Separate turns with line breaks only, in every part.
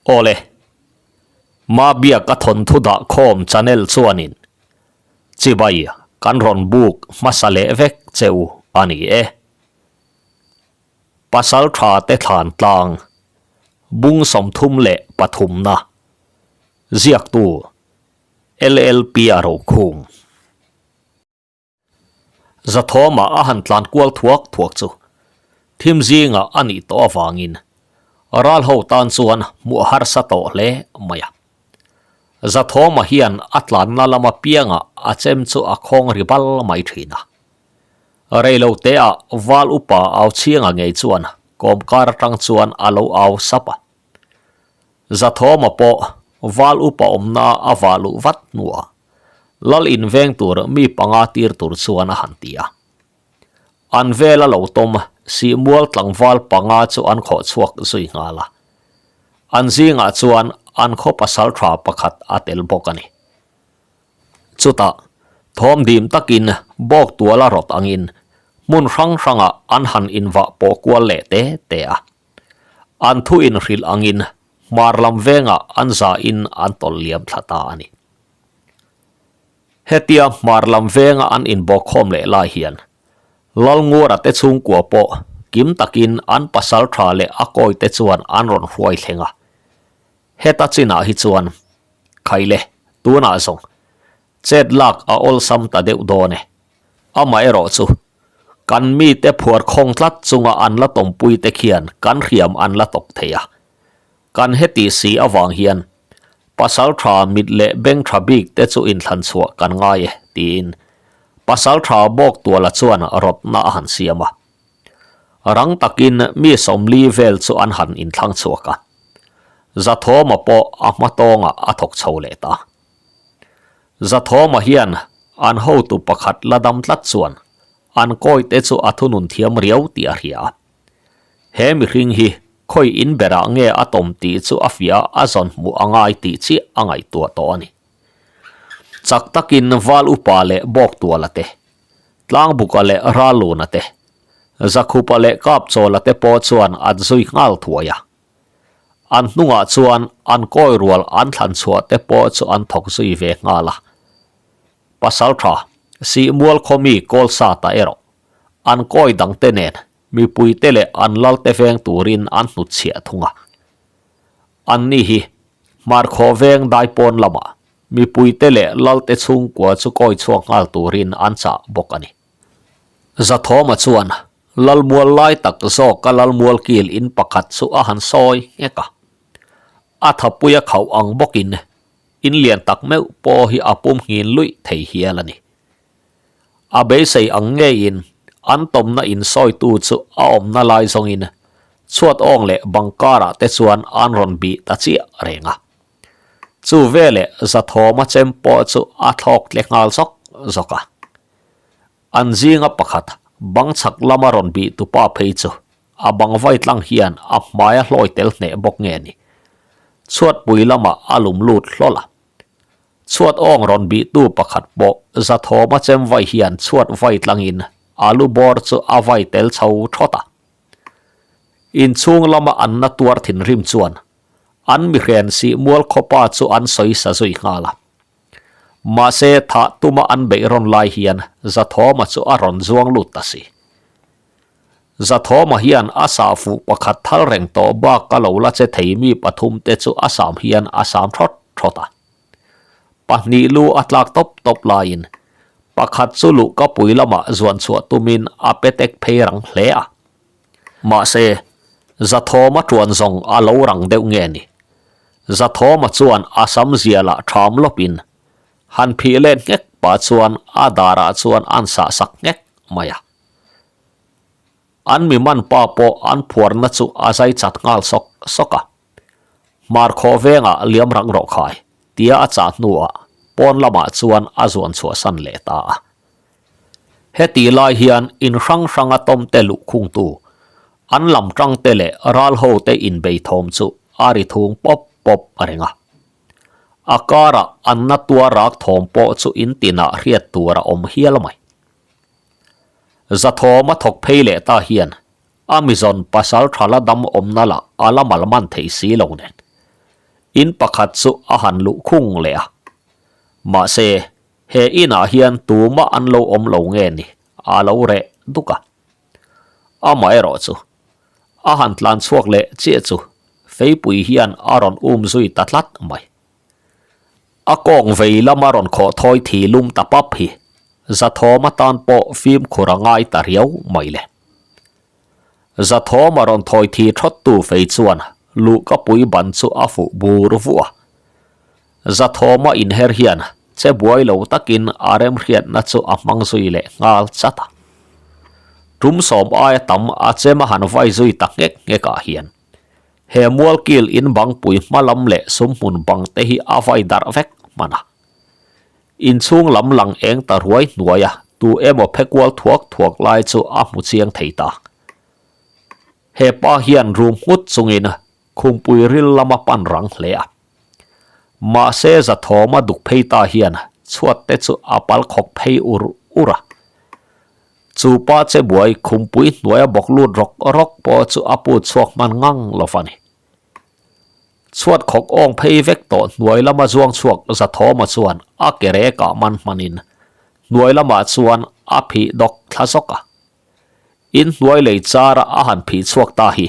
Awle, Mabiak a thawnthu dah khawm channel chuanin chibai kan rawn buk hmasa leh vek che u a ni e. Pasal tha te thlan tlang, bung 33 na, ziaktu LLP a rokhung. Zathawma a han tlan kual thuak thuak chu thim zingah a nih tawh avangin ral ho tan chuan hmuh a harsa tawh hle mai a. Zathawma hian a tlanna lama piangah a chem chu a khawng ri bal mai thin a. Reilo teah val upa au chhianga ngei chuan kawmkar atang chuan a lo au sap a. Zathawma pawh val upa awmna a vah luh vat hnuah Lal in veng tur mi panga tir tur chuan a han ti a. An vela lo tawm Sihmual tlangval panga chu an khawh chhuak zui nghal a. An zingah chuan an khaw pasal tha pakhat a tel bawk a ni. Chutah, thawm dim takin bawk tuala rawt angin hmun hrang hrangah an han invah pawh kual leh te te a. An thu inhrilh angin hmar lam vengah an zahin an tawlh liam thla ta a ni. Hetia hmar lam venga an inbawkkhawm leh lai hian Lalnguara te chhungkua pawh kim takin an pasal tha leh a kawi te chuan an rawn hruai thleng a. Heta chinah hi chuan Khaile tunah zawng chet lak a awlsam ta deuh dawn e. Amaherawh chu kan mite phuar khawng tlat chunga an la tawmpui te khian kan hriam an la tawk thei a. Kan heti si avang hian pasal tha mit leh beng tha bik te chu inthlan chhuah kan ngai e tiin pasal tha bawk tuala chuan rawtna a han siam a. Rang takin mi 40 vel chu an han inthlang chhuak a. Zathawma pawh a hma tawngah a thawk chho leh ta. Zathawma hian an hotu pakhat la dam tlat chuan an kawi te chu a thunun thiam riau tih a hria a. He mihring hi khawi in berah nge a tawm tih chu a fiah a zawn hmuh a ngai tih chiah a ngaihtuah tawh a ni. Chak takin Val Upa leh Bawktuala te, Tlangbuka leh Ralluna te, Zakhupa leh Kapchawla te pawh chuan an zui nghal thuai a. An hnungah chuan an kawi rual an thlan chhuah te pawh chu an thawk zui ve nghal a. Pasaltha, Sihmual khawmi Kawlsa ta erawh an kawi dangte nen mipuite leh an lalte veng turin an hnutchhiah thung a. Anni hi Hmarkhawh veng daipawn lamah mipuite leh lalte chhungkua chu kawi chhuak nghal turin an chah bawk a ni. Zathawma chuan Lalmual lai tak zawka Lalmual kil in pakhat chu a han sawi nghek a. A thapuia khauh ang bawkin in lian tak meuh pawh hi a pum nghin luih thei hial a ni. A beisei ang ngeiin an tawmna insawitu chu a awmna lai zawngin chhuat awng leh bang karah te chuan an rawn bih ta chiah reng a. Chu veleh Zathawma chem pawh chu a thlawk tle nghal zawk zawk a. An zinga pakhat bang chhak lama rawn bih tupa phei chu a bang vai tlang hian a hmai a hlawi tel hneh bawk nge ni. Chhuatpui lamah a lum lut hlawl a. Chhuat awng rawn bihtu pakhat pawh Zathawma chem vai hian chhuat vai tlangin a lu bawr chu a vai tel chho thawt a. Inchhung lama an na tuar thinrim chuan an mihren sih mual khawpa chu an sawi sa zui nghal a. Mahse thah tuma an beih rawn lai hian Zathawma chu a rawn zuang lut ta si. Zathawma hian a sah fuh pakhat thal reng tawh bak a lo la che thei mi pathum te chu a sam hian a sam thawt thawt a. Pahnih lu a tlak tawp tawp laiin pakhat chu luh ka pui lamah zuan chhuah tumin a petek phei rang hle a. Mahse, Zathawma tuan zawng a lo rang deuh nge ni? Zathawma chuan a sam zialah ṭham lawpin han phih let nghek pah chuan a darah chuan an sah sak nghek mai a. An mi man pa pawh an phuarna chu a zai chat nghal sawk sawk a. Hmar khawh vengah liam rang rawh khai tia a chah hnuah pawn lamah chuan a zuan chhuahsan leh ta a. Heti lai hian in hrang hranga tawmte luhkhungtu, an lam tangte leh ral hote inbei thawm chu a ri thung pawp pawp a reng a. A karah an na tuar rak thawm pawh chu in tinah hriat tur a awm hial mai. Zathawm a thawk phei leh ta hian a mizawn pasal tha la dam awmna lah a la mal man thei si lo nen. In pakhat chu a han luh khung leh a. Mahse, he inah hian tumah an lo awm lo nge ni, a lo reh duk a. Amaherawh chu, a han tlan chhuak leh chiah chu feipui hian a rawn um zui ta tlat mai. A kawng vei lama rawn khawh thawi thi lum ta pap hi Zathawm atan pawh fimkhur a ngai ta riau mai le. Zathawm a rawn thawi thi thawt tu fei chuan luhkapui ban chu a fuh bur vuah a. Zathawma inher hian che buai lo takin a remhriatna chu a hmang zui leh nghal chat a. Tum sawm aia tam a chem a han vai zui ta nghek nghek ah hian he mualkil in bangpui hma lam leh sumhmun bang te hi a vai darh vek hman a. Inchhung lam lang eng ta ruai hnuai a tu emaw phe kual thuak thuak lai chu a hmu chiang thei ta. He pa hian rum nghut chungin khumpui ril lama pan rang hle a. Mahse Zathawma duk phei ta hian chhuat te chu a pal khawk phei ur ur a. Chu pa che buai khumpui hnuaia bawk lut rawk rawk pawh chu a put chhuak hman ngang lo va ni. Chhuat khawk awng phei vek tawh hnuai lama zuang chhuak Zathawma chuan a ke rekah man hmanin hnuai lamah chuan a phih dawk thla zawk a. In hnuai lei chara a han phih chhuak ta hi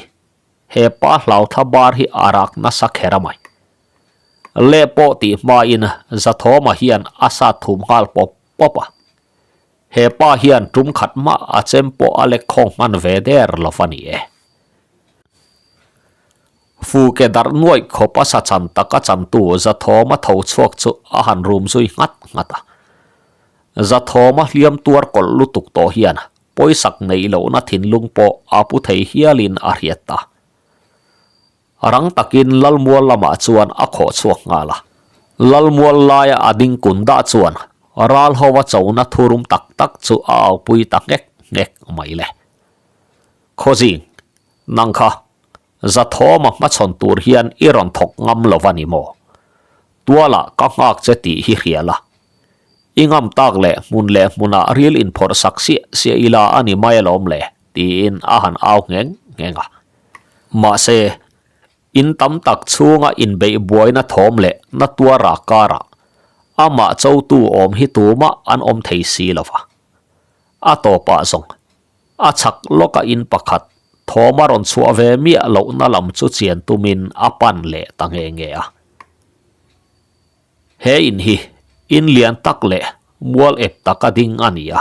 he pa hlau thla bar hi a rak nasa kher a mai. Leh pawh tih hmain Zathawma hian a sat thum nghal pawp pawp a. He pa hian tum khat mah a chem pawh a lek khawng hman ve der lo va ni e. Fuke darh nuaih khawp a sa chan tak a chantu Zathawma tho chhuak chu a han rum zui nghat nghat a. Zathawma hliam tuar kawlh lutuk tawh hian pawisak neih lohna thinlung pawh a pu thei hialin a hriat ta. Rang takin Lalmual lamah chuan a khawh chhuak nghal a. Lalmual laia a ding kun dah chuan ral ho a chona thurum tak tak chu a aupui ta nghek nghek mai le. Khawzing, nang kha, Zathawma hmachhawn tur hian i rawn thawk ngam lo va ni maw? Tualah ka nghak che tih hi hria la. I ngam tak leh hmun leh hmunah ril inphawrh sak siah siah ila a ni mai alawm le, tiin a han au ngheng ngheng a. Mahse, in tam tak chhunga inbeih buaina thawm leh na tuara karah amah chotu awm hi tumah an awm thei si lo va. A tawpah zawng, a chhak lawka in pakhat thawm a rawn chhuah ve miah lohna lam chu chian tumin a pan leh ta nge nge a. He in hi in lian tak leh mual ep taka ding a ni a.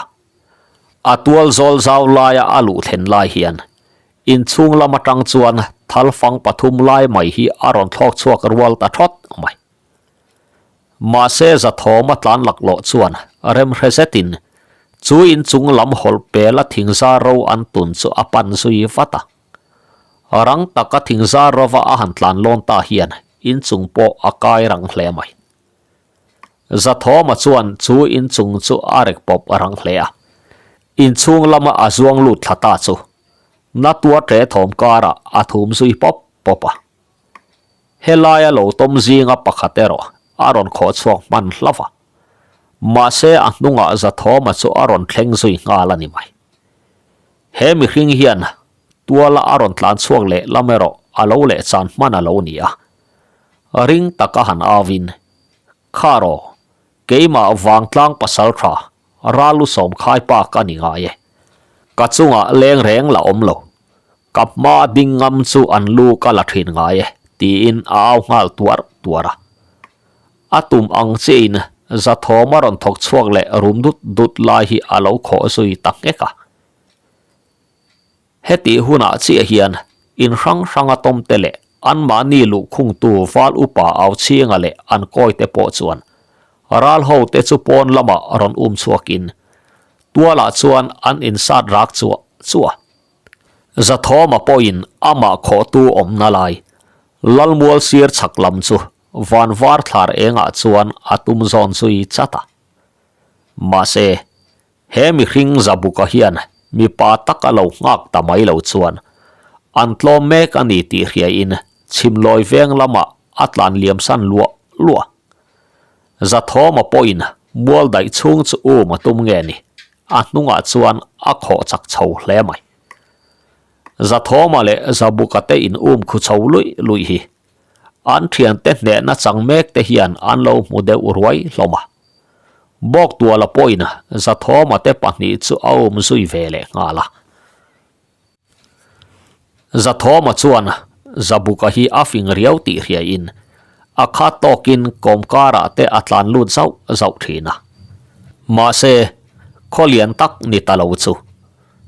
A tual zawl zau laia a luh thlen lai hian inchhung lam atang chuan thal fang pathum lai mai hi a rawn thlawk chhuak rual ta thawt mai. Mahse Zathawma tlan laklawh chuan remhre zetin chu inchung lam hawlh pela thingzar ro an tun chu a pan zui vat a. Rang taka thingzar rova a han tlan lawn ta hian inchung pawh a kai rang hle mai. Zathawma chuan chu inchung chu a rek pawp rang hle a. Inchhung lama a zuang lut thla ta chu na tuar tle thawm karah a thum zui pawp pawp a. Helaia lo tawm zinga pakhat erawh a rawn khawh chhuak hman hlauh a. Mahse a hnungah Zathawma chu a rawn thleng zui nghal a ni mai. He mihring hian tuala a rawn tlan chhuak leh lam erawh a lo leh chan hman a lo ni a. Ring taka han auin, Kha rawh, keimah vangtlang pasal tha, ral lusawm khai pa ka ni ngai e. Ka chungah leng reng la awm lo. Ka hma ding ngam chu an lu ka la thin ngai e, tiin a au nghal tuar tuar a. A tum ang chiahin Zathawm a rawn thawk chhuak leh rum dut dut lai hi a lo khawh zui ta nghek a. Hetih hunah chiah hian in hrang hranga tawmte leh anmahni luhkhungtu val upa au chhinga leh an kawite pawh chuan ral hote chu pawn lamah rawn um chhuakin tualah chuan an insat rak chuah chuah. Zathawma pawhin amah khawhtu awmna lai Lalmual sir chhak lam chu van var thlar engah chuan a tum zawn zui chat a. Mahse, he mihring Zabuka hian mipa taka lo nghak ta mai lo chuan an tlawm mek a ni tih hriain chhimlawi veng lamah a tlan liam san luah luah. Zathawma pawhin mual daih chhung chu um a tum nge ni, a hnungah chuan a khawh chak chho hle mai. Zathawma leh Zabuka te in um khu chho luih luih hi. An thiante hnehna chang mek te hian an lo hmu deuh ruai hlawm a. Bawktuala pawhin Zathawma te pahnih chu a um zui ve leh nghal a. Zathawma chuan Zabuka hi a fing riau tih hriain a khat tawkin kawmkarah te a tlan lut zauh zauh thin a. Mahse, khaw lian tak ni ta lo chu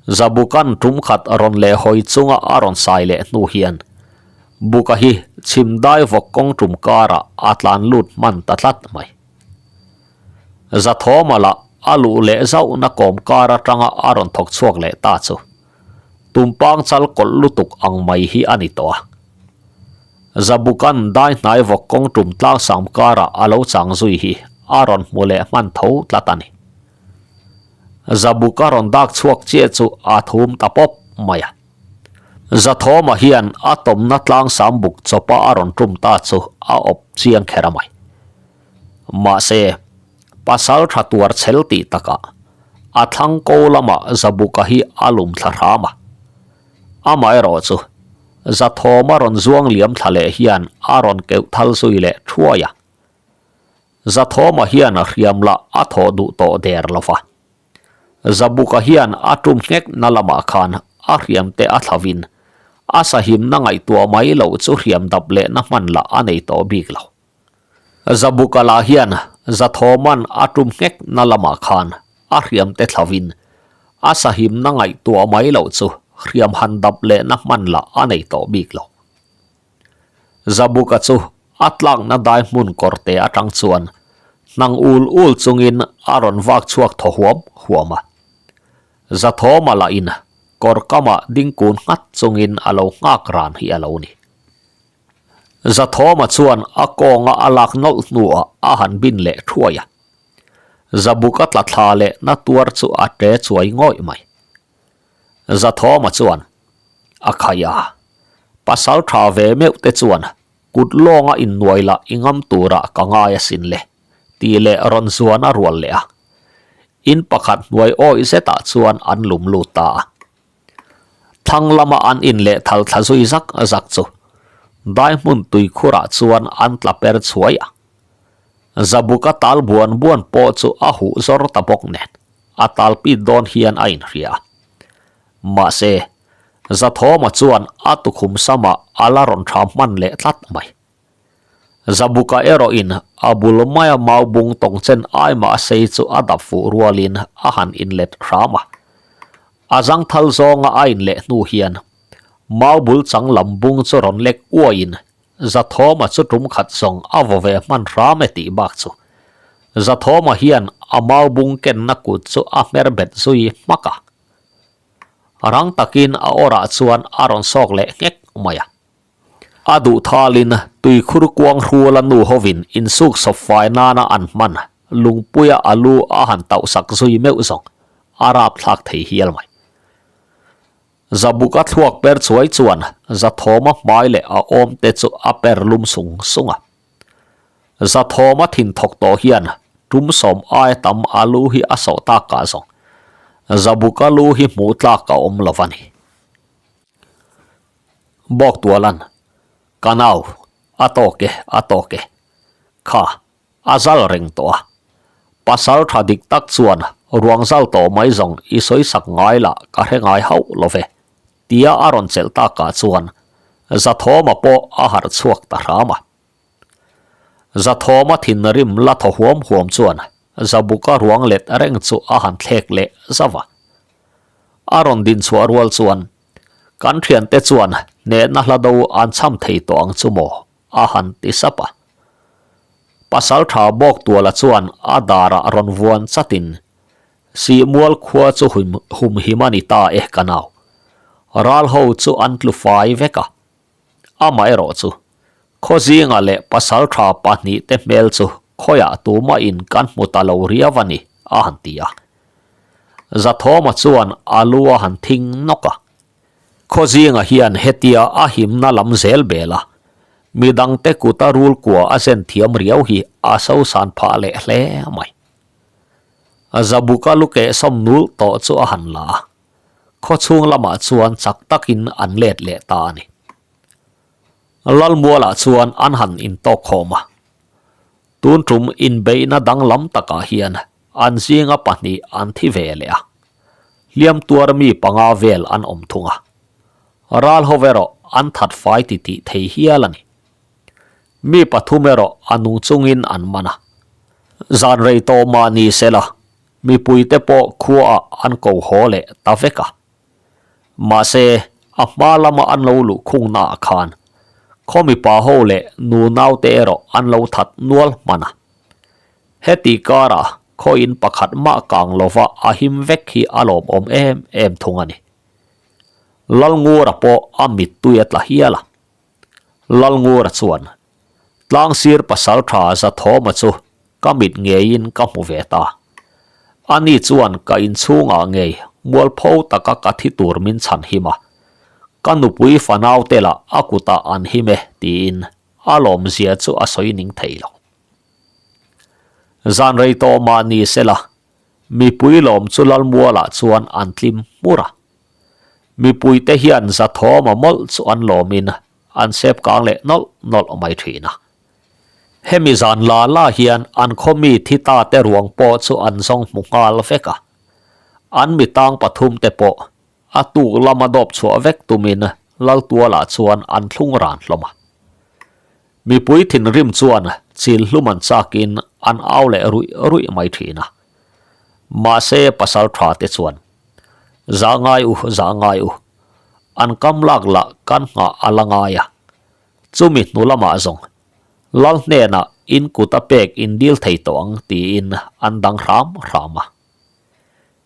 Zabukan tum khat rawn leh hawi chunga a rawn sai leh hnu hian Buka hi chhim dai vawk kawng tum karah a tlan lut hman ta tlat mai. Zathawma lah a luh leh zauhna kawm kar atanga a rawn thawk chhuak leh ta chu tumpang chal kawlh lutuk ang mai hi a ni tawh a. Zabukan dai hnai vawk kawng tum tlangsam karah a lo chang zui hi a rawn hmu leh hman tho tlat a ni. Zabuka rawn dak chhuak chiah chu a thum ta pawp mai a. Zathawma hian a tawmna tlangsam buk chawpa a rawn tum ta chu a awp chiang kher a mai. Mahse, pasal tha tuar chhel tih takah a thlang ko lamah Zabuka hi a lum thla hram a. Amaherawh chu Zathawma rawn zuang liam thla leh hian a rawn keuh thal zui leh thuai a. Zathawma hian hriam lah a thawh duh tawh der lo va. Zabuka hian a tum nghek na lamah khan a hriam te a thlavin a sahimna ngaihtuah mai loh chu hriam dap lehna hman lah a nei tawh bik lo. Zabuka lah hian Zathawman a tum nghek na lamah khan a hriam te thlavin a sahimna ngaihtuah mai loh chu hriam han dap lehna hman lah a nei tawh bik lo. Zabuka chu a tlakna dai hmun kawr te atang chuan hnang ul ul chungin a rawn vak chhuak thaw huam huam a. Zathawma lahin kawr kamah ding kun nghat chungin a lo nghak ran hi a lo ni. Zathawma chuan a kawnga a lak nawlh hnuah a han bin leh thuai a. Zabuka tla thla leh na tuar chu a ṭe chuai ngawih mai. Zathawma chuan, A khai a, pasal tha ve meuh te chuan kut lawnga innuai lah i ngam turah ka ngai asin le, tih leh rawn zuan a rual leh a. In pakhat hnuai awih zetah chuan an lum lut ta a. Thlang lama an in leh thal thla zui zak zak chu dai hmun tuikhurah chuan an tla per chhuai a. Zabuka tal buan buan pawh chu a huh zawr ta bawk nen. A talpit dawn hian a inhria. Mahse, Zathawma chuan a tukhum samah a la rawn tha hman leh tlat mai. Zabuka erawhin a bul maia mau bung tawng chen ai mah sei chu a dap fuh rualin a han inlet hram a. A zangthal zawnga a inleh hnu hian mau bul chang lam bung chu rawn lek uaiin Zathawma chu tum khat zawng a vaw ve hman hram e tih bak chu. Zathawma hian a mau bung kenna kut chu a hmer bet zui hmak a. Rang takin a awrah chuan a rawn sawk leh nghek mai a. A duh thalin tuikhur kuang hruala nu hovin insuk sawp fai nana an hman lungpuia a lu a han tauh sak zui meuh zawng a rapthlak thei hial mai. Zabuka thluak per chuai chuan Zathawma hmai leh a awm te chu a per lum sung sung a. Zathawma thin thawk tawh hian tum sawm aia tam a lu hi a sawh tak ah zawng Zabuka lu hi hmuh tlak a awm lo a ni. Bawktualan, Ka nau, a tawk e, a tawk e. Kha, A zal reng tawh a. Pasal tha dik tak chuan ruang zal tawh mai zawng i sawi sak ngai lah ka hre ngai hauh lo ve, tia a rawn chelh takah chuan Zathawma pawh a harh chhuak ta hram a. Zathawma thinrim la thaw huam huam chuan Zabuka ruang let reng chu a han thlek leh zauh a. A rawn din chhuah rual chuan kan thiante chuan hnehna hla do an cham thei tawh ang chu maw? a han ti sap a. Pasal tha bawk tuala chuan a darah rawn vuan chatin, Sihmual khua chu humhim a ni ta e ka nau. Ral ho chu an tlu fai vek a. Amaherawh chu, Khawzinga leh pasal tha pahnihte hmel chu khawiah tumahin kan hmu ta lo riau a ni, a han ti a. Zathawma chuan a lu a han thing nawk a. Khawzinga hian hetia a himna lam zel bel a, midangte kuta rul kua a zen thiam riau hi a sosan phah leh hle mai. Zabuka lu keh sawm nul tawh chu a han la a, khawchhung lamah chuan chak takin an let leh ta a ni. Lalmualah chuan an han intawk khawm a. Tun tum inbeihna danglam takah hian an zinga pahnih an thi ve leh a. Hliam tuar mi panga vel an awm thung a. Ral ho erawh an that fai ti tih thei hial a ni. Mi pathum erawh a nung chungin an man a. Zan rei tawh mah ni sela, mipuite pawh khuaah an ko haw leh ta vek a. Mahse, a hma lama an lo luh khungnaah khan khaw mipa ho leh nu naute erawh an lo that nual hman a. Heti karah khaw in pakhat mah kang lova a him vek hi a lawmawm em em thung a ni. Lalngura pawh a mittui a tla hial a. Lalngura chuan, Tlangsir pasal tha Zathawma chu ka mit ngeiin ka hmu ve ta. Ani chuan ka inchhungah ngei mualpho taka ka thi tur min chhan him a, ka nupui fanau te lah a kutah an him e tiin a lawmzia chu a sawi ning thei lo. Zan rei tawh mah ni sela, mipui lawm chu Lalmualah chuan an tlim hmur a. Mipuite hian Zathawma mawlh chu an lawmin an sep kang leh nawlh nawlh mai thin a. Hemi zan la la hian an khaw mi thi ta te ruang pawh chu an zawng hmu nghal vek a. An mi tang pathum te pawh a tuk lama dawp chhuah vek tumin Laltualah chuan an thlung ran hlawm a. Mipui thinrim chuan chil hlum an chakin an au leh ruih ruih mai thin a. Mahse pasal tha te chuan, Zah ngai u, zah ngai u. An kam lak lah kan nghah a la ngai a. Chumi hnu lamah zawng, Lal hnenah in kut a pek in dil thei tawh ang tiin an dang hram hram a.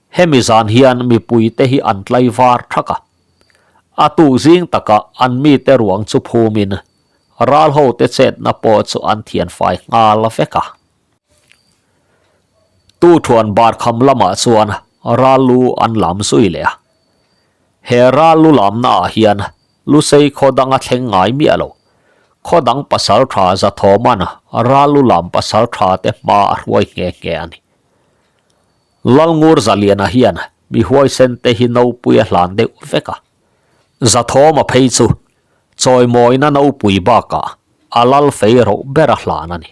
Hemi zan hian mipuite hi an tlai var thak a. A tuk zing takah an mite ruang chu phumin ral hote chetna pawh chu an thian fai nghal vek a. Tu thuan bar kham lamah chuan ral lu an lam zui leh a. He ral lu lamna ah hian Lusei khaw dang a thleng ngai miah lo. Khaw dang pasal tha Zathawman ral lu lam pasal tha te hma a hruai nghe nghe a ni. Lalngur Zaliana hian mi huaisen te hi nopui a hlan deuh vek a. Zathawma phei chu chawimawina nopui bakah a lal fei roh ber a hlan a ni.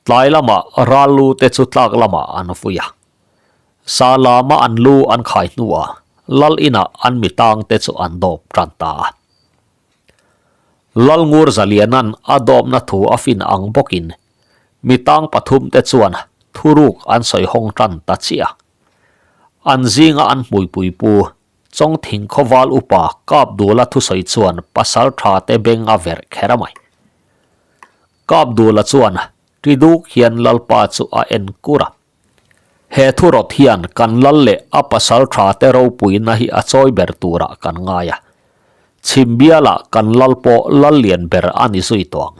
Tlai lamah ral lu te chu tlak lamah an vui a. Sa lama an lu an khai hnuah lal inah an mi tang te chu an dawp tan ta a. Lalngur Zaliana'n a dawpna thu a fin ang bawkin mi tang pathum te chuan thuruk an sawi hawng tan ta chiah a. An zinga an hmuipui pu Chawngthing khawval upa Kapdula thusawi chuan pasal tha te beng a verh kher a mai. Kapdula chuan ri duk hian Lalpa chu a en kur a. He thurawt hian kan lal leh a pasal tha te ropuina hi a chawi ber turah kan ngai a. Chhim bialah kan lal pawh lal lian ber a ni zui tawh ang.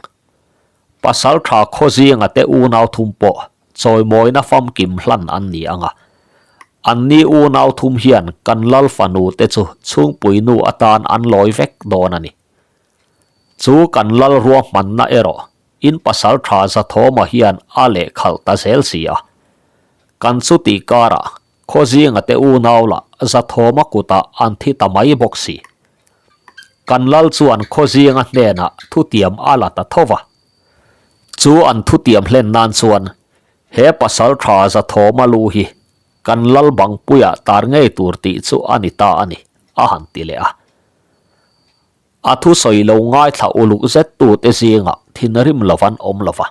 Pasal tha khaw zinga te unau thum pawh chawimawina famkim hlan an ni ang a. Anni unau thum hian kan lal fanu te chu chhungpui nu atan an lawi vek dawn a ni. Chu kan lal ruahmanna erawh in pasal tha Zathawma hian a lehkhalh ta zel si a. Kan chutih karah khaw zinga te unau lah Zathawma kutah an thi ta mai bawk si. Kan lal chuan khaw zinga hnenah thutiam a la ta tho va. Chu an thutiam hlen nan chuan he pasal tha Zathawma lu hi kan lal bangpuiah tar ngei tur tih chu a ni ta a ni, a han ti leh a. A thusawi lo ngaithla uluk zet tute zingah thinrim lo an awm lo va.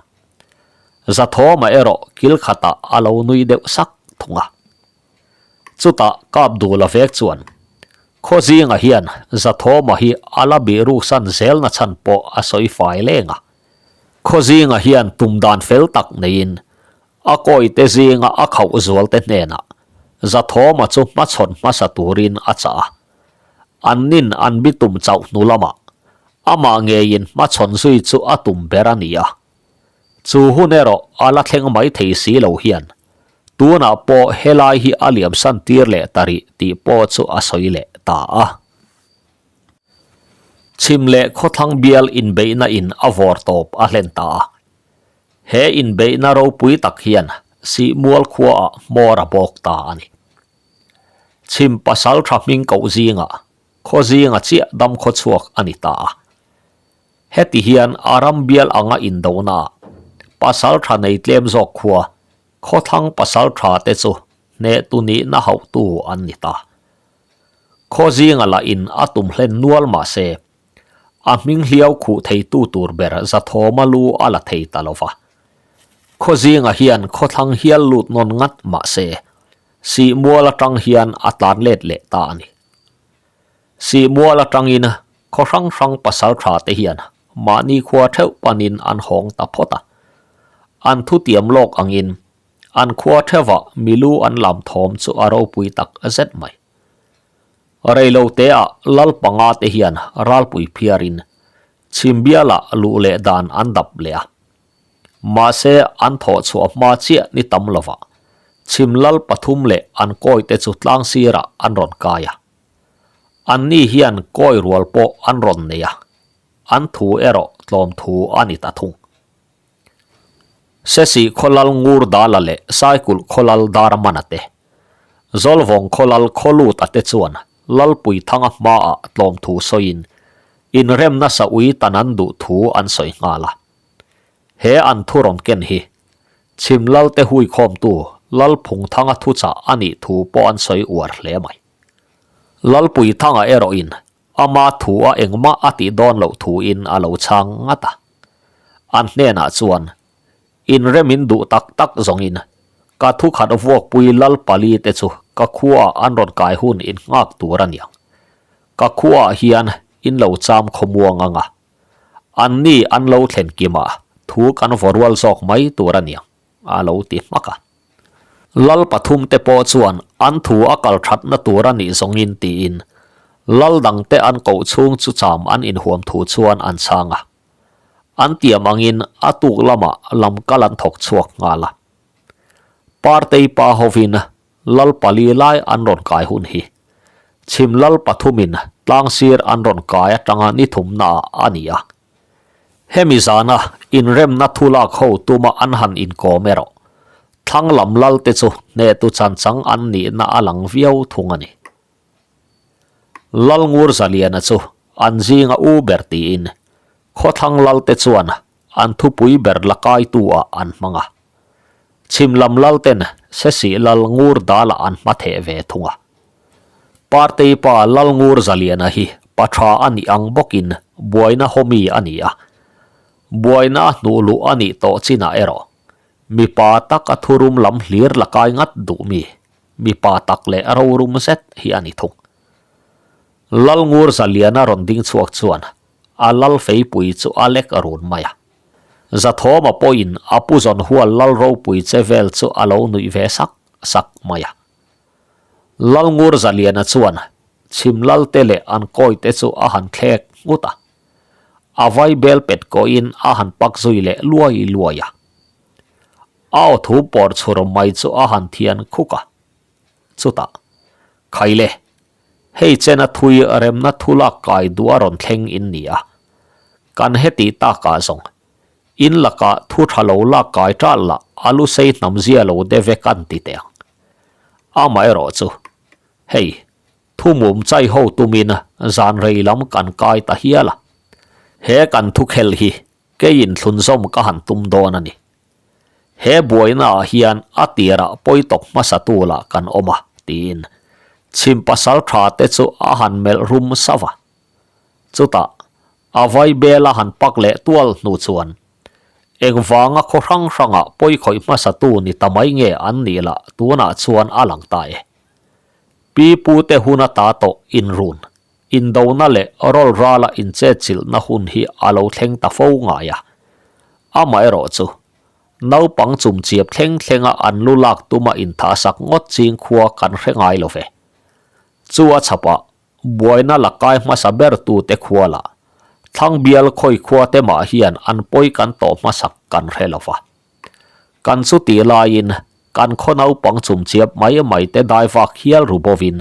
Zathawma erawh kil khatah a lo nui deuh sak thung a. Chutah Kapdula vek chuan, Khaw zingah hian Zathawma hi a la bih ruksan zelna chhan pawh a sawi fai leng a. Khaw zingah hian tum dan fel tak neiin a kawite zinga a khauh zualte hnenah Zathawma chu hmachhawn hmasa turin a chah a. An nin an bi tum chauh hnu lamah amah ngeiin hmachhawn zui chu a tum ber a ni a. Chu hun erawh a la thleng mai thei si lo hian tunah pawh helai hi a liamsan tir leh ta rih tih pawh chu a sawi leh ta a. Chhim leh khawthlang bial inbeihna in a vawr tawp a hlen ta a. He inbeihna ropui tak hian Sihmual khuaah hmawr a bawk ta a ni. Chhim pasal tha hming koh zingah khaw zinga chiah dam khaw chhuak a ni ta a. Heti hian a ram bial anga indonaah pasaltha nei tlem zawk khua khawthlang pasaltha te chu hnehtu nihna hauhtu an ni ta. Khaw zinga lah in a tum hlen nual mah se, a hming hliau khuh theitu tur ber Zathawma lu a la thei ta lo va. Khaw zinga hian khawthlang hial lut nawn ngat mah se, Sihmual atang hian a tlan let leh ta a ni. Sihmual atangin khaw hrang hrang pasal tha te hian mahni khua theuh panin an hawng ta phawt a. An thutiam lawk angin an khua theuhah milu an lam thawm chu a ropui tak zet mai. Reilo teah lal panga te hian ralpui phiarin chhimbialah luh leh dan an dap leh a. Mahse an thawh chhuah hma chiah ni tam lovah chhim lal pathum leh an kawi te chu tlang sirah an rawn kai a. Anni hian kawi rual pawh an rawn nei a, an thu erawh tlawm thu a ni ta thung. Sesi khawlal ngur dala leh Saikulh khawlal Darmana te, Zawlvawng khawlal Khawluta te chuan Lalpuithanga hmaah tlawm thu sawiin inremna sa ui tan an duh thu an sawi nghal a. He an thu rawn ken hi Chhim Lalte huikhawmtu Lalphungthanga thuchah a nih thu pawh an sawi uar hle mai. Lalpuithanga erawhin Ama thu a engmah a tih dawn loh thuin a lo chhang ngat a. An hnenah chuan, Inrem in duh tak tak zawngin ka thu khat vuakpui lal pali te chu ka khuaah an rawn kai hun in nghak tur a niang. Ka khuaah hian in lo cham khawmuang ang a. Anni an lo thlen kimah thu kan vaw rual zawk mai tur a niang, a lo ti hmak a. Lal pathum te pawh chuan an thu a kal thatna tur a nih zawngin tiin lal dangte an koh chhung chu cham an inhuam thu chuan an chhang a. An tiam angin a tuk lamah lam kal an thawk chhuak nghal a. Partei pa hovin lal pali lai an rawn kai hun hi chhim lal pathumin tlangsir an rawn kai atanga ni thumnaah a ni a. Hemi zana inremna thu lak ho tuma an han inkawm erawh thlang lam lal te chu hnehtu chanchang an nihna a lang viau thung a ni. Lal Ngur Zaliana chu an zinga u ber tiin khawthlang lal te chuan an thupui ber la kaitu ah an hmang a. Chhim lam lal ten Sesih Lal Ngur Dala an hma theh ve thung a. Partei pa Lalngur Zaliana hi pa tha a nih ang bawkin buaina hawmi a ni a. Buaina a hnuh luh a nih tawh chinah erawh mipa tak a thurum lam hlir la kai ngat duh mi, mipa tak leh rorum zet hi a ni thung. Lalngur Zaliana rawn ding chhuak chuan a lal feipui chu a lek run mai a. Zathawma pawhin a pu zawn hual lal ropui che vel chu a lo nuih ve sak sak mai a. Lalngur Zaliana chuan chhim lalte leh an kawite chu a han thlek nghut a. A vai bel pet kawhin a han pak zui leh luai luai a. A aw thu pawr chhur mai chu a han thian khuk a. Chutah, Khaile, hei chena thui remna thu lak kai duh a rawn thleng in ni a. Kan heti takah zawng In lakah thu tha lo lak kai ṭal lah a lu sei hnam zia lo de vek an ti teh ang. Amaherawh chu, hei, thu mum chai ho tumin zan rei lam kan kai ta hial a. He kan thu khel hi keiin thlunzawm ka han tum dawn a ni. He buainaah hian a tirah pawi tawk hmasatu lah kan awm a, tiin chhim pasal tha te chu a han melh rum sauh a. Chutah, a vai bel a han pak leh tual hnu chuan, engvanga khaw hrang hrangah pawi khawih hmasatu ni ta mai nge an nih lah tunah chuan a lang ta e. Pi pu te hun ata tawh inrun, indona leh rawl rala inchetchilhna hun hi a lo thleng ta fo ngai a. Amaherawh chu, naupang chumchiap thleng thlenga an lu lak tuma inthahsak ngawt ching khua kan hre ngai lo ve. Chu a chhapah Buaina la kai hmasa ber tute khua lah Thlangbial khawi khua te mah hian an pawi kan tawh hmasak kan hre lo va. Kan chu tih laiin kan khaw naupang chumchiap mai mai te dai vak hial ru bovin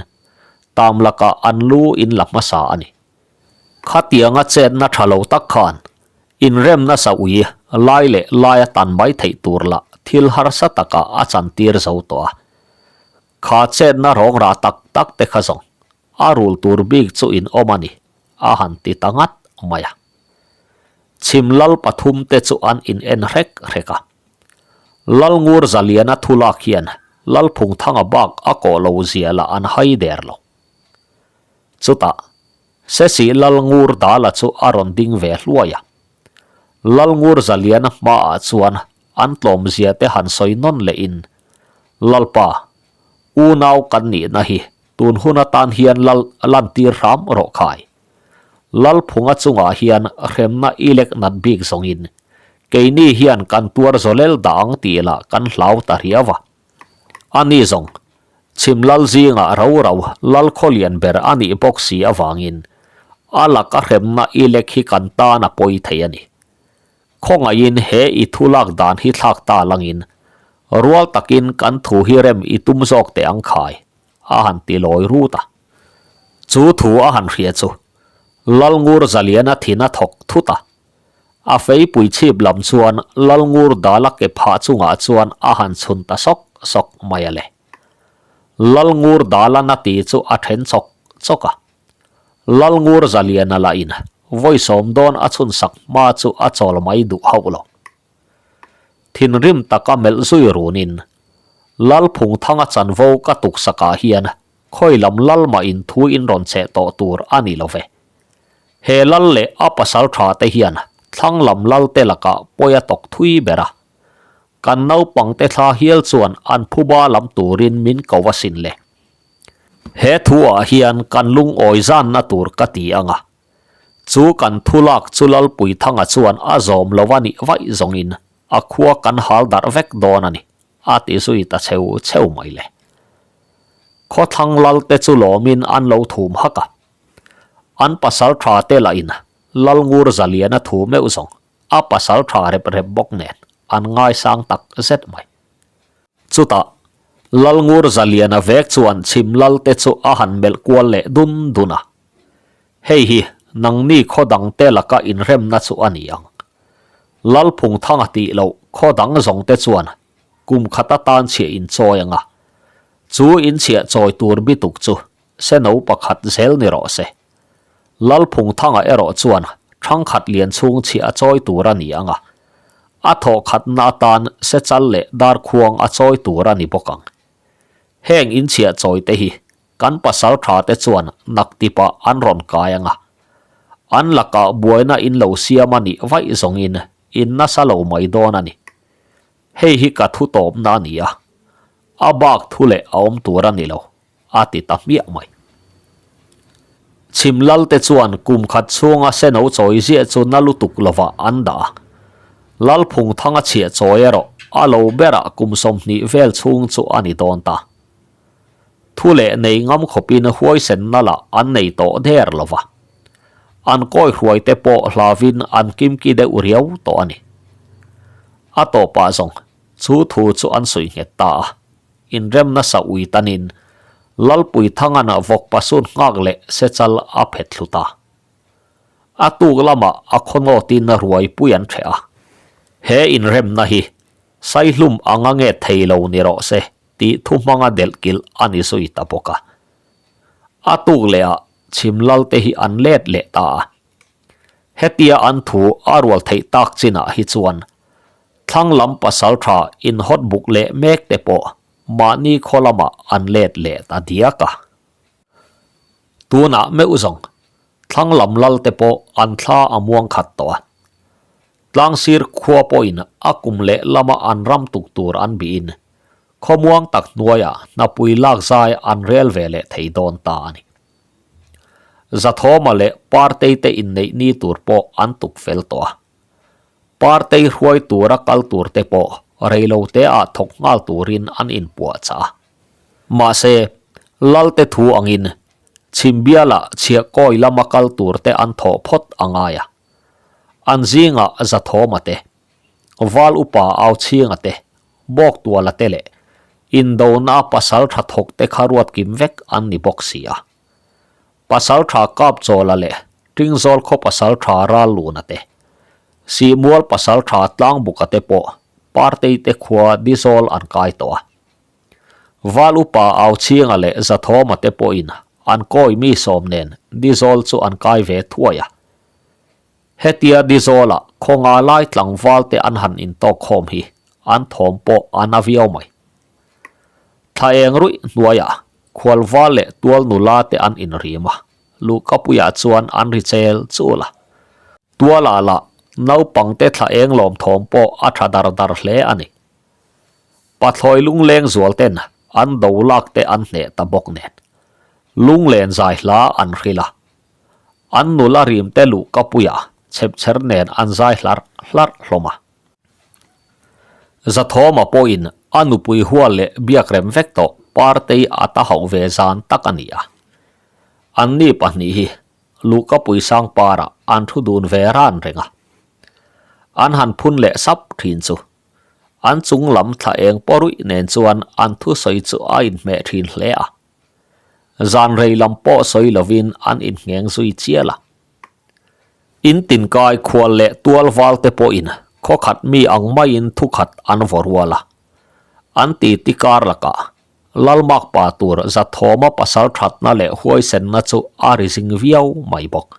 tam lakah an lu in la hmasa a ni. Khatianga chetna tha lo tak khan inremna sa ui lai leh lai a tan mai theih tur lah thil harsa takah a chantir zo tawh a. Kha chetna rawng rah tak tak te kha zawng a rul tur bik chu in awm a ni, a han ti ta ngat mai a. Chhim lal pathumte chu an in en hrek hrek a. Lalngur Zaliana thu lak hian Lalphungthanga bak a kawh lo zia lah an hai der lo. Chutah, Sesi Lalngur Dala chu a rawn ding ve hluai a. Lalngur Zaliana hmaah chuan an tlawmzia te han sawi nawn lehin, Lalpa, unau kan nihna hi tun hun atan hian lal lantir hram rawh khai. Lalphunga chungah hian hremna i lek nat bik zawngin keini hian kan tuar zawlel dah ang tih lah kan hlau ta riau a. Ani zawng, chhim lal zingah rau rau lal khawlian ber a nih bawk si avangin a laka hremna i lek hi kan tan a pawi thei a ni. Khawngaihin he i thu lak dan hi thlak ta langin rual takin kan thu hi rem i tum zawk teh ang khai, a han ti lawi rut a. Chu thu a han hria chu Lalngur Zaliana thin a thawk thut a. A feipui chhip lam chuan Lalngur Dala ke phah chungah chuan a han chhun ta sawk sawk mai a le. Lalngur Dala na ti chu a then chawk chawk a. Lalngur Zaliana lahin vawi sawm dawn a chhun sak hma chu a chawl mai duh hauh lo. Thinrim taka melh zui runin Lalphungthanga chanvo ka tuksakah hian Khawi lam lal mah in thu in rawn cheh tawh tur a ni lo ve. He lal leh a pasal tha te hian thlang lam lal te lakah pawi a tawk thui ber a. Kan naupang te thla hial chuan an phuba lam turin min ko a sin le. He thu ah hian kan lungawi zanna tur ka ti ang a. Chu kan thu lak chu Lalpuithanga chuan a zawm lo a nih vaih zawngin a khua kan hal darh vek dawn a ni. A ti zui ta cheu cheu mai le. Khawthlang lal te chu lawmin an lo thum hak a. An pasal tha te lahin Lalngur Zaliana thu meuh zawng a pasal tha rep rep bawk nen an ngaisang tak zet mai. Chutah Lalngur Zaliana vek chuan chhim lal te chu a han melh kual leh dun dun a. Hei hi nangni khaw dang te laka inremna chu a ni ang. Lalphungthanga tih loh khaw dang zawng te chuan kum khat atan chhiah inchawi ang a, chu inchhiah chawi tur bituk chu seno pakhat zel ni rawh se. Lalphungthanga erawh chuan thangkhat lian chhung chhiah a chawi tur a ni ang a, a thawh khatna atan sechal leh darkhuang a chawi tur a ni bawk ang. Heng inchhiah chawi te hi Kan pasal tha te chuan naktipah an rawn kai ang a, an lakah buaina in lo siam a nih vaih zawngin in nasa lo mai dawn a ni. Hei hi ka thu tawpna a ni a, a bak thu leh a awm tur a ni lo, a ti ta hmiah mai. Chhim lal te chuan kum khat chhunga seno chawi ziah chu na lutuk lovah an dah a, Lalphungthanga chhiah chawi erawh a lo berah kum 20 vel chhung chu a ni dawn ta. Thu leh nei ngam khawpin huaisenna lah an nei tawh der lo va. An kawi hruaite pawh hlavin an kimki deuh riau tawh a ni. A tawpah zawng chu thu chu an sawi nghet ta a, inrem nasa ui tanin Lalpuithangan vawk pasun nghak leh sechal a phet thlu ta. A tuk lamah a khawnawtin ruaipui an ṭheh a, he inremna hi Saihlum anga nge thei lo ni rawh se. Tih thu hmanga delh kilh a ni zui ta bawk a. A tuk leh ah chhim lal te hi an let leh ta a. Hetia an thu a rual theih tak chinah hi chuan thlang lam pasal tha inhawt buk leh mek te pawh mahni khaw lamah an let leh ta diak a. Tunah meuh zawng thlang lam lal te pawh an thla a muang khat tawh a. Tlangsir khua pawhin a kum leh lama an ram tuk tur an bihin Khawmuang tak hnuaiah hnapui lak zai an rel ve leh thei dawn ta a ni. Zathawma leh Partei te inneih ni tur pawh an tuk fel tawh a. Partei hruai tura kal tur te pawh reilote ah thawk nghal turin an inpuahchah a. Mahse, Lalte thu angin Chhimbialah chhiahkawi lama kal tur te an thawh phawt a ngai a. An zingah Zathawma te, Val upa Auchhinga te, Bawktuala te leh Indona a pasal tha thawk te kha ruat kim vek an ni bawk si a. Pasal tha Kapchawla leh Tingzawl khaw pasal tha Ralluna te, Sihmual pasal tha Tlangbuka te pawh Partei te khua Dizawl an kai tawh a. Val upa Auchhinga leh Zathawma te pawhin an kawi mi sawm nen Dizawl chu an kai ve thuai a. Hetia Dizawla khawnga lai tlangval te an han intawk khawm hi an thawm pawh a na viau mai. Thla eng ruih hnuaiah khualval leh tual nula te an inrim a, luhkapuiah chuan an ri chel chul a. Tualah lah naupangte thla eng lawm thawm pawh a tha dar dar hle a ni. Pathlawi lungleng zual ten an do lak te an hneh ta bawk nen. Lunglen zai hla an hrilh a. An nula rim te luhkapuiah chhepchher nen an zai hlarh hlarh hlawm a. Zathawma pawhin a nupui hual leh biakrem vek tawh Partei a ta hauh ve zan tak a ni a. Anni pahnih hi Luhkapui Sangparah an thu dun ve ran reng a. An han phun leh sap thin chu. An chung lam thla eng pawh ruih nen chuan an thusawi chu a inhmeh thin hle a. Zan rei lam pawh sawi lovin an inngheng zui chial a. In tinkai khual leh tual val te pawhin khawkhat mi ang maiin thukhat an vaw rual a. An titi kar lakah Lalmak pa tur Zathawma pasal thatna leh huaisenna chu a ri zing viau mai bawk.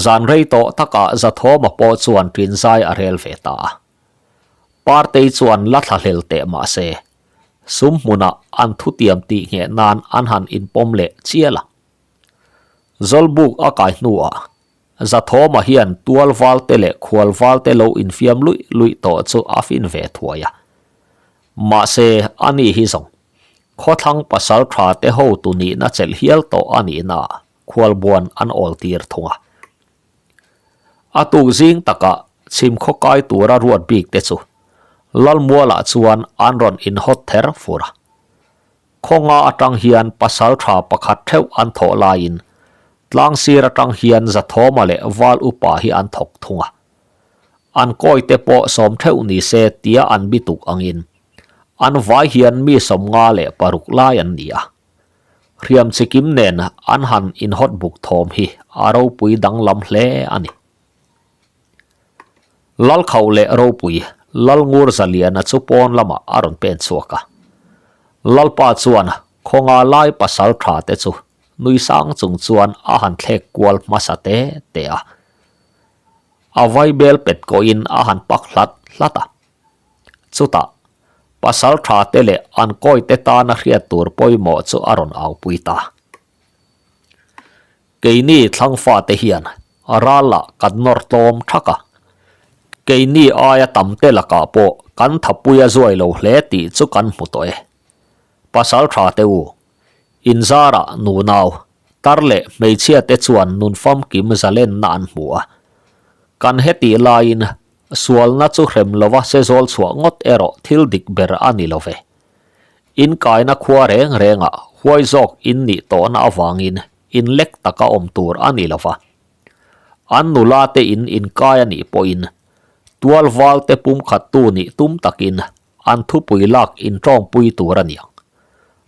Zan rei tawh takah Zathawma pawh chuan ṭinzai a rel ve ta a. Partei chuan la thlahlel teh mah se, sum hmunah an thutiam tih ngheh nan an han inpawm leh chial a. Zawlbuk a kai hnuah Zathawma hian tual valte leh khual valte lo infiam luih luih tawh chu a fin ve thuai a. Mahse, ani hi zawng, khawthlang pasal tha te hotu nihna chelh hial tawh a nihna khualbuan an awl tir thung a. A tuk zing takah chhim khaw kai tura ruat bik te chu Lalmualah chuan an rawn inhawt ther fur a. Khawnga atang hian pasal tha pakhat theuh an thawh laiin tlang sir atang hian Zathawma leh Val Upa hi an thawk thung a. An kawi te pawh sawm theuh ni se tia an bituk angin an vai hian mi 56 lai an ni a. Hriam chikim nen an han inhawt buk thawm hi a ropui danglam hle a ni. Lalkhauh leh ropui Lalngur Zaliana chu pawn lamah a rawn pen chhuak a. Lalpa chuan khawnga lai pasal tha te chu nui sang chung chuan a han thlek kual hmasa te te a. A vaibel pet kawhin a han pak hlat hlat a. Chutah, pasal tha te leh an kawi te tana hriat tur pawimawh chu a rawn aupui ta. Keini thlangfate hian ralah kan nawr tlawm thak a, keini aia tam te lakah pawh kan thapui a zuai lo hle tih chu kan hmu tawh e. Pasal tha te u, inzarah nunau, tar leh hmeichhia te chuan nun famkim zalenna an hmu a. Kan hetih laiin sualna chu hrem lova se zawl chhuah ngawt erawh thil dik ber a ni lo ve. Inkaina khua reng rengah huai zawk in nih tawhna avangin inlek taka awm tur a ni lova. An nula te in inkai a nih pawhin tual val te pumkhattu nih tum takin an thupui lak inṭawngpui tur a niang.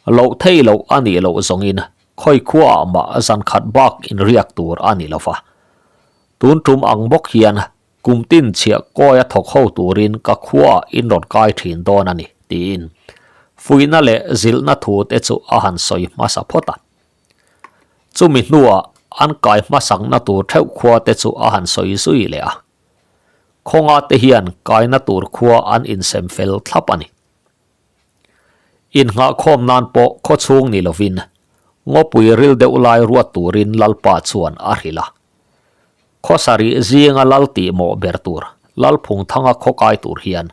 Loh thei loh a nih loh zawngin khawi khuaah mah zan khat bak inriak tur a ni lova. Tun tum ang bawk hian Kum tin chhiah kawi a thawk ho turin ka khuaah in rawn kai thin dawn a ni, tiin fuihna leh zilhna thu te chu a han sawi hmasa phawt a. Chumi hnuah an kai hmasakna tur theuh khua te chu a han sawi zui leh a. Khawnga te hian kaina tur khua an insem fel thlap a ni. Innghahkhawm nan pawh khaw chhung ni lovin ngawpui ril deuh lai ruat turin Lalpa chuan a hrilh a. Khaw sarih zinga lal tih mawh ber tur Lalphungthanga khaw kai tur hian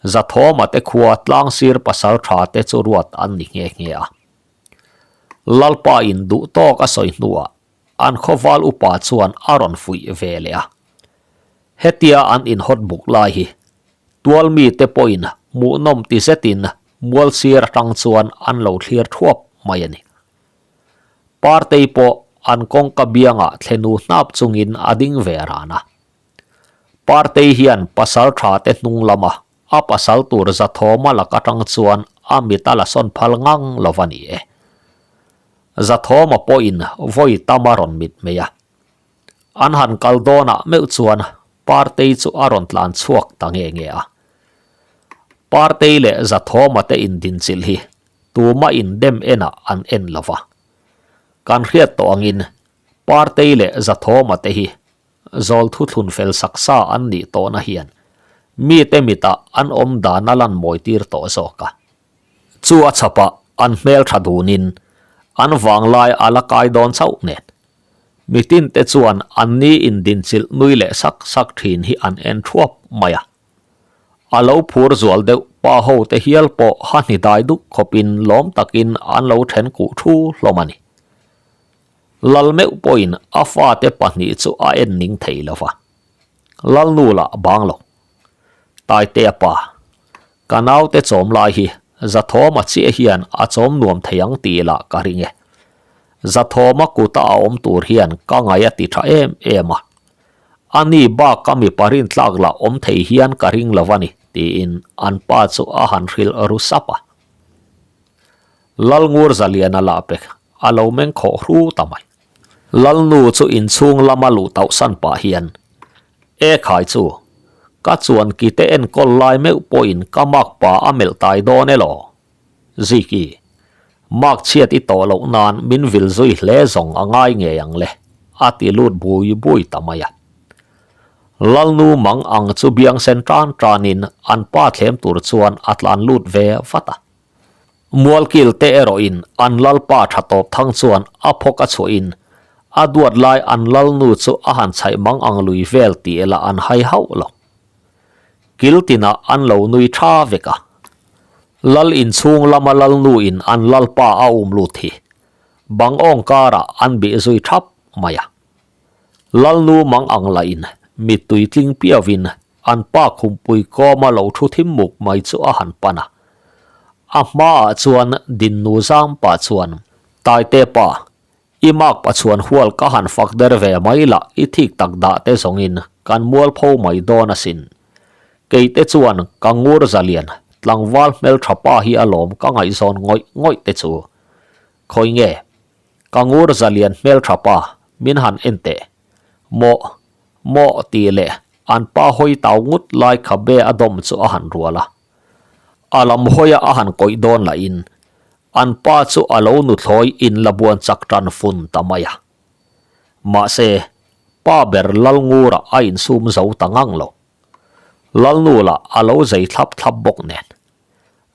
Zathawma te khua tlangsir pasal tha te chu ruat an ni nghe nghe a. Lalpa in duh tawk a sawi hnuah an khawval upa chuan a rawn fuih ve leh a. Hetia an inhawt buk lai hi tual mite pawhin hmuhnawm ti zetin mual sir atang chuan an lo thlir thuap mai a ni. Partei pawh an kawngka biangah thlenu hnap chungin a ding ve ran a. Partei hian pasal tha te hnung lama a pasal tur Zathawma lak atang chuan a mit a la sawn phal ngang lo va ni e. Zathawma pawhin vawi tam a rawn mit mai a. An han kal dawnah meuh chuan Partei chu a rawn tlan chhuak ta nge nge a. Partei leh Zathawma te indinchilh hi tuma indem enah an en lo va. Kan hriat tawh angin Partei leh Zathawma te hi. zawl thuthlun fel sak sa an nih tawhna hian mite mitah an awm dan a lan mawi tir tawh zawk a. Chu a chhapah an hmeltha dunin an vanglai a la kai dawn chauh nen. Mitinte chuan anni indinchilh nui leh sak sak thin hi an en thuap mai a. A lo phur zual deuh pa ho te hial pawh ha hni dai duk khawpin lawm takin an lo then kuh thu hlawm a ni. Lal meuh pawhin a fate pahnih chu a en ning thei lo va. Lalnu lah bang lo. Taitea pa, ka naute chawm lai hi Zathawma chiah hian a chawm nuam thei ang tih lah ka ring e. Zathawma kuta a awm tur hian ka ngaih a ti tha em em a. A ni bak ka mipa rintlak lah awm thei hian ka ring lo a ni, tiin an pa chu a han hrilh ru sap a. Lalngur Zaliana lah pek a lo meng khawh hru ta mai. Lalnu chu inchhung lama luh tauhsan pah hian, E khai chu, ka chuan kite enkawl lai meuh pawhin ka makpa a melh tai dawn elaw? Ziki, Mark chhiat i tawh loh nan min vil zui hle zawng a ngai ngei ang le, a ti lut bui bui ta mai a. Lalnu mang ang chu biang sen tan tanin an pa thlem tur chuan a tlan lut ve vat a. Mualkil te erawhin an lalpa tha tawp thang chuan a phawk a chhuahin a duat lai an lalnu chu a han chhaih mang ang lui vel tih lah an hai hauh lo. Kil tinah an lo nui tha vek a. Lal inchhung lama lalnu in an lalpa a um lut hi bang awng karah an bih zui thap mai a. Lalnu mang ang lah in mittui tling piau in an pa khumpui kawma lo thu thim muk mai chu a han pan a. A hmaah chuan Dinnu zam pah chuan Taite pa, I mak pachuan hual ka han fak der ve mai lah i thik tak dah te zawngin kan mualpho mai dawn asin. Keite chuan ka ngur zalian tlangval hmeltha pa hi alawm ka ngaihzawn ngawih ngawih te chu. Khawi nge? Ka ngur zalian hmeltha pa min han en teh. Mawh, mawh tih leh an pa hawi tau ngut lai khabe a dawm chu a han rual a. A lam hawia a han kawih dawn lahin An pa chu a lo nuthlawi in la buan chak tan fun ta mai a. Mahse, pa ber Lalngura a insum zo ta ngang lo. Lalnu lah a lo zei thlap thlap bawk nen.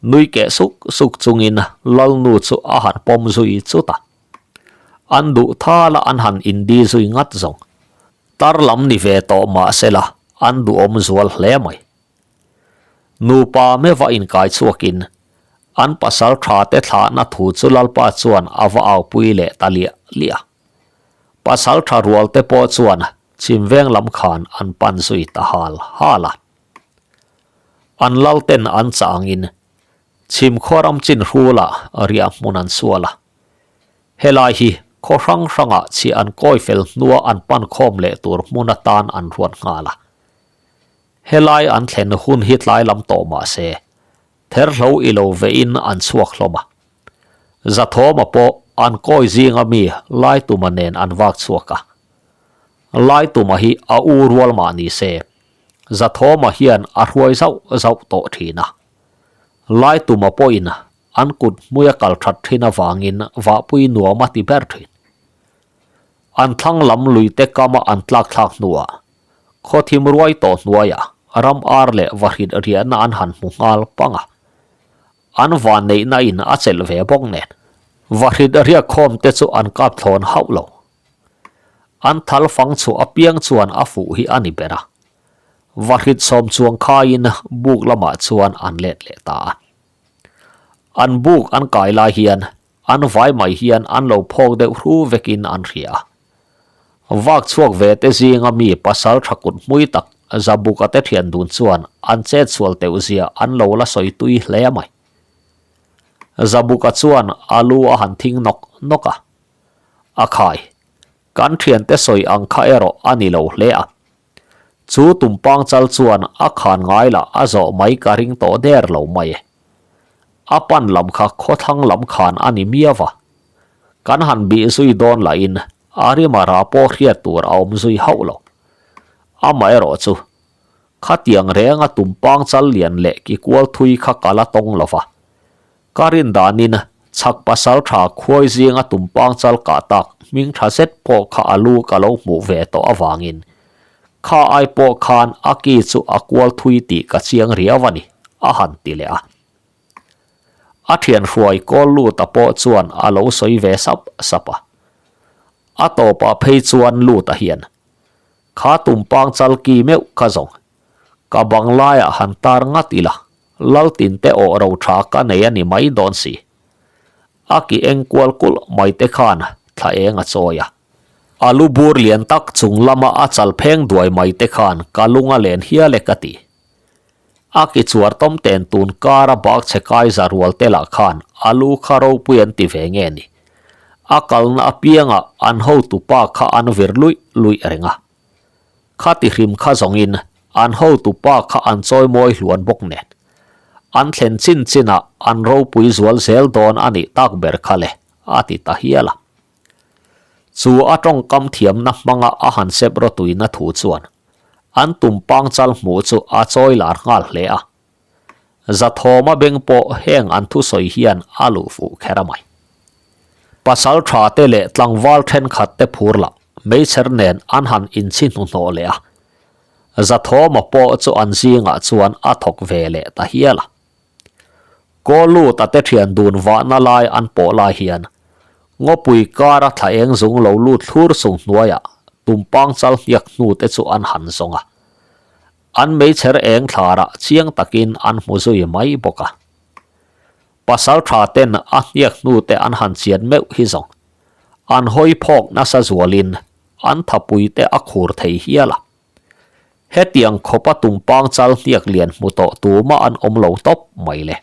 Nui keh suk suk chungin Lalnu chu a han pawm zui chut a. An duh thala an han indi zui ngat zawng. Tar lam ni ve tawh mahsela an duhawm zual hle mai. Nupa meva inkai chhuakin an pasal tha te thlahna thu chu Lalpa chuan a va aupui leh ta liah liah a. Pasal tha rual te pawh chuan chhimveng lam khan an pan zui ta hal hal a. An lal ten an chah angin chhim khaw ram chin hrulah riah hmun an sual a. Helai hi khaw hrang hrangah chhiah an kawi fel hnua an pan khawm leh tur hmun atan an ruat nghal a. Helai an thlen hun hi tlai lam tawh mah se, therhlo i lo vehin an chhuak hlawm a. Zathawma pawh an kawi zinga mi Laituma nen an vak chhuak a. Laituma hi a u rual mah ni se, Zathawma hian a hruai zauh zauh tawh thin a. Laituma pawhin an kut hmui a kal that thin avangin vahpui nuam a ti ber thin. An thlang lam luite kama an tlak thlak hnuah Khawthim ruai tawh hnuaiah ram ar leh vahrit riahna an han hmu nghal pang a. An vanneihna in a chelh ve bawk nen vahrit riak khawm te chu an kap thlawn hauh lo. An thal fang chhuah apiang chuan a fuh hi a ni ber a. Vahrit sawm chuang khaiin buk lamah chuan an let leh ta a. An buk an kai lai hian An vai mai hian an lo phawk deuh hru vekin an hria a. Vak chhuak ve te zinga mi pasal tha kut hmui tak Zabuka te thian dun chuan an chet sual teuh zia an lo la sawi tui hle mai. Zabuka chuan a lu a han thing nawk nawk a. A khai, kan thiante sawi ang kha erawh a ni lo hle a. Chu tumpang chal chuan a khan ngai lah a zawh mai ka ring tawh der lo mai e. A pan lam kha khawthlang lam khan a ni miau va. Kan han bih zui dawn lahin a rima ra pawh hriat tur a awm zui hauh lo. Amaherawh chu, khatiang renga tumpang chal lian leh ki kual thui kha ka la tawng lo va. Ka rin danin chhak pasal tha khuai zinga tumpang chal kah tak hming tha zet pawh kha a lu ka lo hmuh ve tawh avangin. Kha ai pawh khan a ki chu a kual thui tih ka chiang riau a ni, a han ti leh a. A thian hruai kawl Luta pawh chuan a lo sawi ve sap sap a. A tawpah phei chuan Luta hian, Kha tumpang chal ki meuh ka zawng. Ka bang laiah han tar ngat ila, Laltin te awh ro tha ka nei a ni mai dawn si. A ki eng kual kulh mai te khan thla eng a chawi a. A lu bur lian tak chung lama a chal pheng duai mai te khan ka lung a len hial e ka ti. A ki chuar tawm ten tun kar a bak chhe kai za rual te lah khan a lu kha ropui an ti ve nge ni. A kalna apiangah an hotupa kha an vir luih luih reng a. Khati hrim kha zawngin an hotupa kha an chawimawi hluan bawk nen. An thlen chin chinah an ropui zual zel dawn a nih tak ber kha le, a ti ta hial a. Chu a tawngkam thiamna hmanga a han sep rawtuina thu chuan an tumpang chal hmuh chu a chawi lar nghal hle a. Zathawma beng pawh heng an thusawi hian a luh fuh kher a mai. Pasal tha te leh tlangval thenkhat te phur lah meichher nen an han inchhi hnuhnawh leh a. Zathawma pawh chu an zingah chuan a thawk ve leh ta hial a. Kawluta te thian dun vahna lai an pawh lai hian ngawpui kara thla eng zung lo lut thlur chung hnuaiah tumpang chal hniak hnu te chu an han zawng a. An meichher eng thlarah chiang takin an hmu zui mai bawk a. Pasal tha ten a hniak hnu te an han chian meuh hi zawng. An hawi phawk nasa zualin an thapui te a khur thei hial a. Hetiang khawpa tumpang chal hniak lian hmu tawh tumah an awm lo tawp mai le.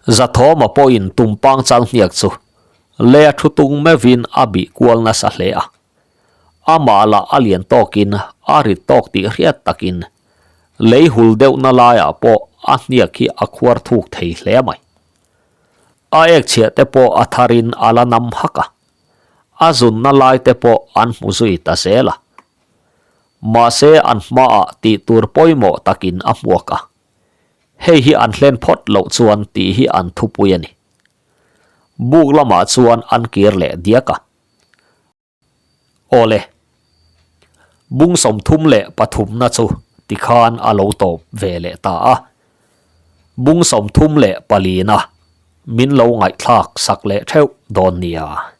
Zathawma pawhin tumpang chal hniak chu lei a thu tung meuhin a bih kual nasa hle a. Amah lah a lian tawkin a rit tawk tih hriat takin lei hul deuhna laiah pawh a hniak hi a khuar thuk thei hle mai. A ek chhiah te pawh a tharin a la nam hak a, a zunna lai te pawh an hmu zui ta zel a. Mahse an hmaah tih tur pawimawh takin a hmuak a, hei hi an hlen phawt loh chuan tih hi an thupui a ni. Buk lamah chuan an kir leh diak a. Awle, bung 33na chu tikhan a lo tawp ve leh ta a. Bung 34na min lo ngaihthlak sak leh theuh dawn nia.